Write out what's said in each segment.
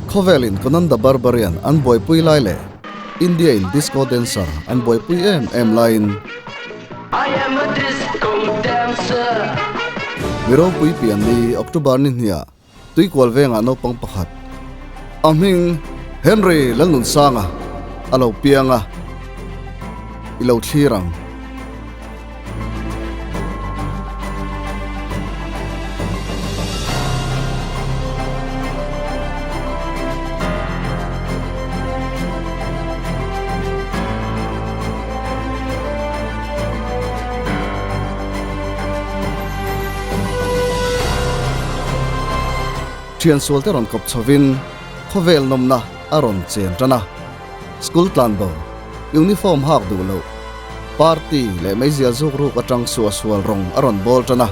Khawvelin Conan the Barbarian an buaipui lai leh India in Disco Dancer an buaipui em em laiin Mi ropui pian ni October ni hniah Tuikual vengah naupang pakhat a hming Henry Lalnunsanga a lo piang a, i lo thlir ang. Thian sualte rawn kawp chhovin khawvel nawmna a rawn chen tan a. School tlan bo, uniform hak duh loh, party leh meizial zuk ruk atang suahsual rawng a rawn bawl tan a.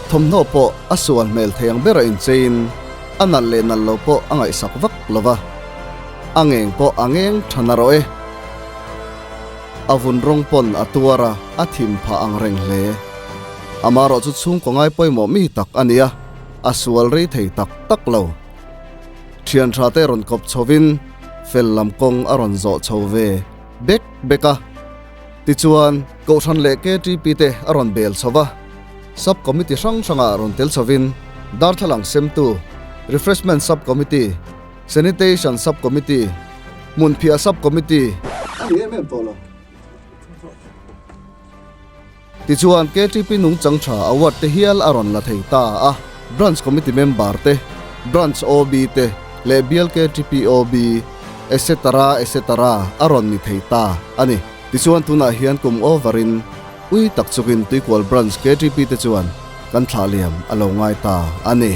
Thawmhnaw pawh a sual hmel thei ang bera incheiin a nalh leh nalh lo pawh a ngaihsak vak lo va, a ngeng pawh a ngeng tha narawh e. A vun rawng pawn a tuar a, a thim phah ang reng hle. Amarawh chu chhungkaw ngai pawimawh mi tak a ni a, a sual rei thei tak tak lo. Thian tha te rawn kawp chhovin fel lam kawng a rawn zawh chho ve bek bek a. Tichuan, Kohhran leh KTP te a rawn bel chho va, Sub Committee hrang hrangah rawn tel chhovin Darthlalang semtu, Refreshment Sub Committee, Sanitation Sub Committee, Hmunphiah Sub Committee, A ni em em tawh lo. Tichuan, KTP nungchang tha award te hial a rawn la thei ta a, Branch Committee member te, Branch OB te leh Bial KTP OB etc etc a rawn ni thei ta a ni. Tichuan tunah hian kum over in ui tak chukin Tuikual Branch KTP te chuan kan thlah liam a lo ngai ta a ni.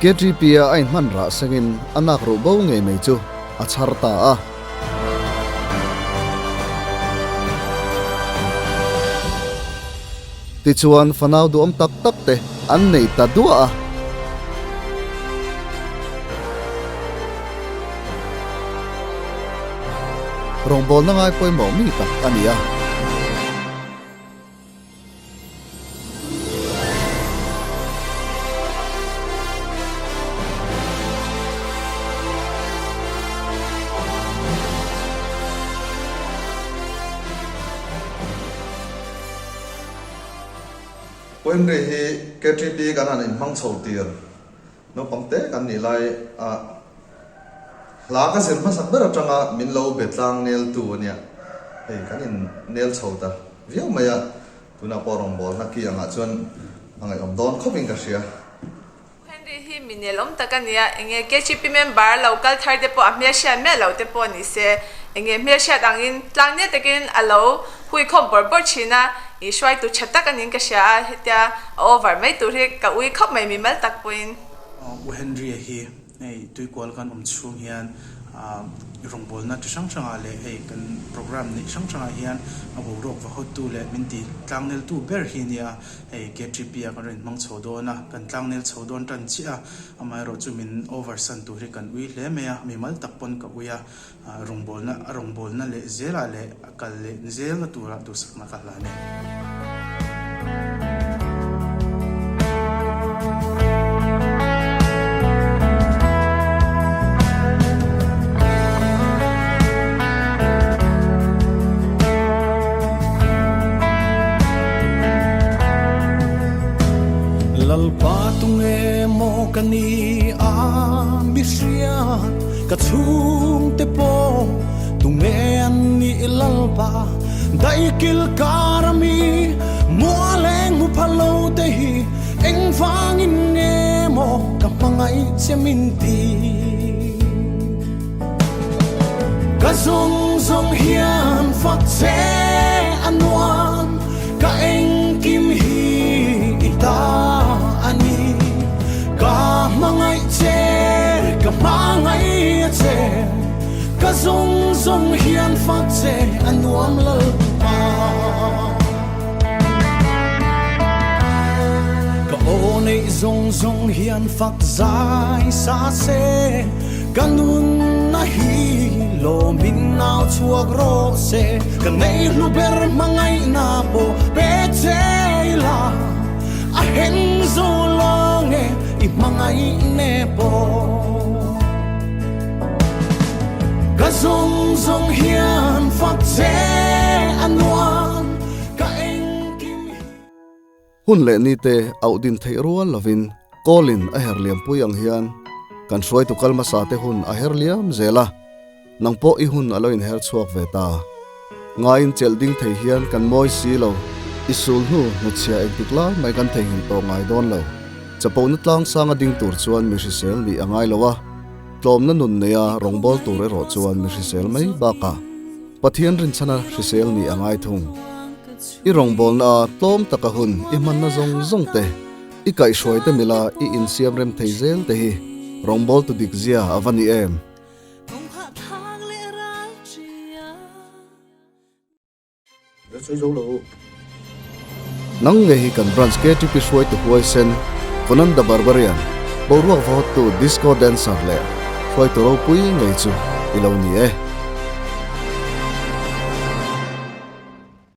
KTP a a inhman rah sengin a nak ruh bo ngei mai chu a chhar ta a. Tichuan fanau duhawm tak tak te an nei ta duah a. Rawngbawlna ngai pawimawh mi tak a ni a. Poemry hi KTP kan han inhmang chho tir naupang te kan nih lai a hla ka zir hmasak ber atanga min lo be tlang nel tu ania hei kan in nel chho ta Viau mai a, tunah pawh rawngbawlna ki angah chuan a ngaihawm dawn khawpin ka hria. Henry hi mi nelawm tak a nia, enge KGP member lo kal thar te pawh a hmelhriat miah lo te pawh ni se, enge hmelhriat angin tlangnel takin a lo hui khawm bawrh bawrh thin a, i hruaitu tha tak a niin ka hria a, hetia a over mai tur hi ka ui khawp mai mimal tak pawhin. U Henry-a hi Hei tuikual kan awm chhung hian rawngbawlna chi hrang hrangah leh hei kan programme neih hrang hrangah hian a boruak va hawttu leh min ti tlangneltu ber hi a ni a. Hei KTP ah kan rawn inhmang chho dawn a, kan tlangnel chho dawn tan chiah a, amaherawhchu min over san tur hi kan ui hle mai a, mimal tak pawn ka ui a, rawngbawlna a rawngbawlna leh zelah leh a kal leh zelna turah duhsakna ka hlan e. Lalpa tunge maw ka ni a mi hriat ka chhungte pawh tunge an nih Lalpa Daikil kar ami mualeng hmu pha lo te hi engvangin nge maw ka hmangaih che min ti. Ka zawng zawng hian fak che a nuam ka engkim hi i ta a ni. Ka hmangaih che ka hmangaih a che. Ka zawng zawng hian fak che a nuam Lalpa. Ka aw neih zawng zawng hian fak zai sa se, ka nunna hi lawmin nau chhuak rawh se. Ka nei hlu ber hmangaihna pawh pe che ila, a hen zo lawng e i hmangaih ne pawh. zawng zawng hian fak che a nuam ka engkim hi. Hun leh ni te auh din theih rual lovin Kawlin a her liam pui ang hian kan hruaitu kal hmasa te hun a her liam zel a, nang pawh i hun a lo inher chhuak ve ta. Ngaiin chelh ding thei hian kan mawi si lo, i sul hnu hnutchhia engtik lai mai kan theihnghilh tawh ngai dawn lo. Chapona tlang sanga ding tur chuan mi hrisel nih a ngai lo a, tlawmna nun neia rawngbâwl tur erawh chuan mi hrisel mai bakah Pathian rinchhana hrisel nih a ngai thung. I rawngbâwlna a tlawm taka hun i hmanna zawng zawng te, i kaihhruai te mila i insiam rem thei zel te hi rawngbâwltu dik zia a va ni em? Nang nge hi kan branch KTP hruaitu huaisen Conan the Barbarian, boruak va hawttu disco dancer leh hruaitu ropui ngei chu i lo ni e.